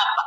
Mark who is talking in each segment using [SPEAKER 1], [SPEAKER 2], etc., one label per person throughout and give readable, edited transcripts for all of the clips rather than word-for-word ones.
[SPEAKER 1] Yaaba.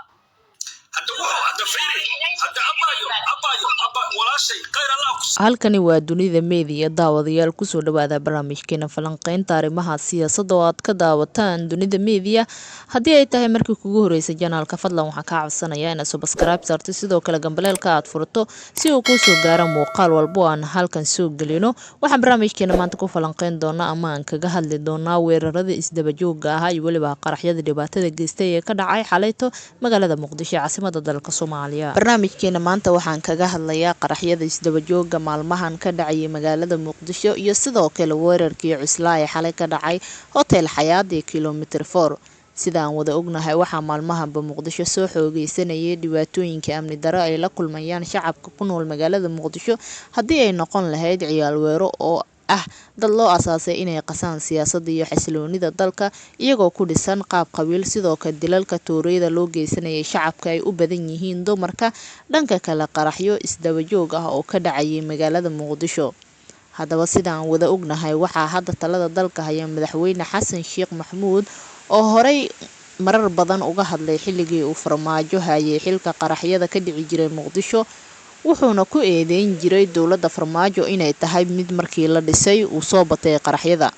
[SPEAKER 2] Hadda wuxuu hadda fiiri hadda, abayo, abayo, aba, walaashay, khayr Allah ku
[SPEAKER 3] Halkani waa Dunida Media. Daawadayaal, kusoo dhawaada barnaamijkeena falanqeynta arrimaha siyaasadda oo aad ka daawataan Dunida Media. Haddii ay tahay markii kugu horeysay channelka, fadlan waxaan kaa codsanayaa inaad subscribe saarto, sidoo kale gambaleelka aad furato si uu kuu soo gaaro muuqaal walbo oo aan halkan soo gelino. Waxaan barnaamijkeena maanta ku falanqeyn doonaa ama aan kaga hadli doonaa weerarada isdabajooga ahaa iyo weliba qaraxyada dhibaatada geystay ee ka dhacay xalayto magaalada Muqdisho ee caasimada dalka Soomaaliya. Barnaamijkeena maanta waxaan kaga hadlayaa qaraxyada isdabajooga maalmahan ka dhacayay magaalada Muqdisho iyo sidoo kale weerarkii cuslaa ee xalay ka dhacay Hotel Xayaat ee Kilometer 4. Sida aan wada ognahay, waxaa maalmahanba Muqdisho soo xoogeysanayay dhibaatooyinka amni darro ay la kulmayaan shacabka ku nool magaalada Muqdisho, haddii ay noqon lahayd ciyaal weero oo ah dad loo asaasay inay qasaan siyaasadda iyo xasiloonida dalka iyagoo ku dhisan qaab qabiil, sidoo kale dilalka tooreyda loo geysanayay shacabka ay u badan yihiin dumarka, dhanka kale qaraxyo isdabajoog ah oo ka dhacayay magaalada Muqdisho. Haddaba, sida aan wada ognahay, waxaa hadda talada dalka haya Madaxweyne Xasan Sheekh Maxamuud oo horey marar badan uga hadlay xilligii uu Farmaajo hayay xilka qaraxyada ka dhici jiray Muqdisho, wuxuuna ku eedeyn jiray dowladda Farmaajo inay tahay mid markii la dhisay uu soo batay qaraxyada.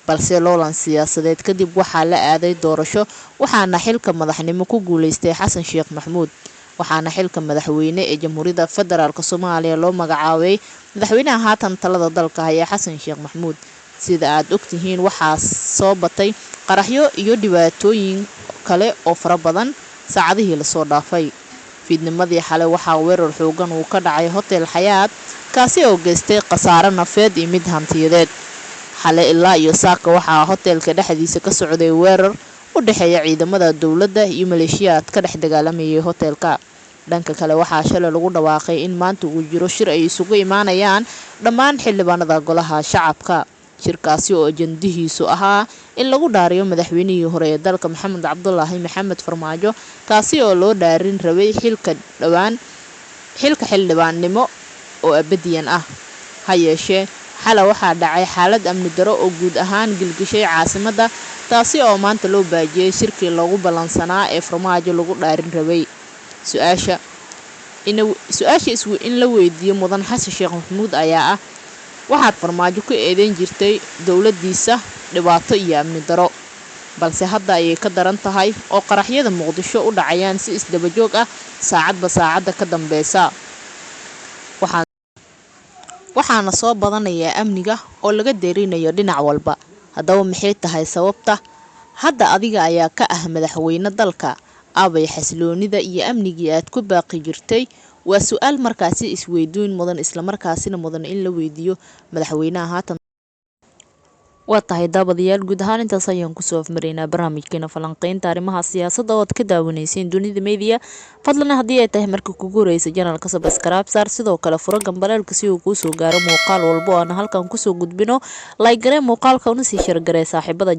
[SPEAKER 3] Balse loolan siyaasadeed kadib waxaa la aaday doorasho, waxaana xilka madaxnimo ku guuleystay Xasan Sheekh Maxamuud, waxaana xilka madaxweyne ee Jamhuuriyadda Federaalk Soomaaliya loo magacaabay madaxweynaha haatan talada dalka haya, Xasan Sheekh Maxamuud. Sida aad ogtihiin, waxaa soo batay qaraxyo iyo dhibaatooyin kale oo fara badan saacadihii lasoo dhaafay. Fiidnimadii xalay waxaa weerar xoogan uu ka dhacay Hotel Xayaat, kaasi oo geystay khasaare nafeed iyo mid hantiyadeed. Xalay ilaa iyo saaka waxaa hotelka dhexdiisa ka socday weerar u dhexeeya ciidamada dowladda iyo maleeshiyaad ka dhex dagaalamayay hotelka. Dhanka kale, waxaa shalay lagu dhawaaqay in maanta uu jiro shir ay isugu imaanayaan dhammaan xildhibaanada golaha shacabka, shirkaasi oo ajandihiisu ahaa in lagu dhaariyo madaxweynihii hore ee dalka, Maxamed Cabdulaahi Maxamed Farmaajo, kaasi oo loo dhaarin rabay xilka dhowaan, xilka xildhibaannimo oo abadiyan ah. Ha yeeshee, xalay waxaa dhacay xaalad amni daro oo guud ahaan gilgishay caasimadda, taasi oo maanta loo baajiyey shirkii loogu ballansanaa ee Farmaajo lagu dhaarin rabay. Su-aasha in la weydiiyo mudan Xasan Sheekh Maxamuud ayaa ah: waxaad Farmaajo ku eedeyn jirtay dowladiisa dhibaato iyo amni daro, balse hadda ayay ka daran tahay oo qaraxyada Muqdisho u dhacayaan si isdabajoog ah, saacadba saacadda ka dambeysa, waxaana soo badanaya amniga oo laga deerinayo dhinac walba. Haddaba, maxay tahay sababta? Hadda adiga ayaa ka ah madaxweyne dalka, aabay xasiloonida iyo amnigii aad ku baaqi jirtay? Waa su-aal markaasi isweydiin mudan, islamarkaasina mudan in la weydiiyo madaxweynaha haatan. Waa tahay daawadayaal, guud ahaan intaas ayaan kusoo afmaraynaa barnaamijkeena falanqeynta arrimaha siyaasadda oo aad ka daawanayseen Dunida Media. Fadlan, haddii ay tahay markii kugu horeysa channelka, subscribe saar, sidoo kale furo gambaleelka si uu kuusoo gaaro muuqaal walbo oo aan halkan kusoo gudbino. Like garee muuqaalka una sii share garee saaxiibada.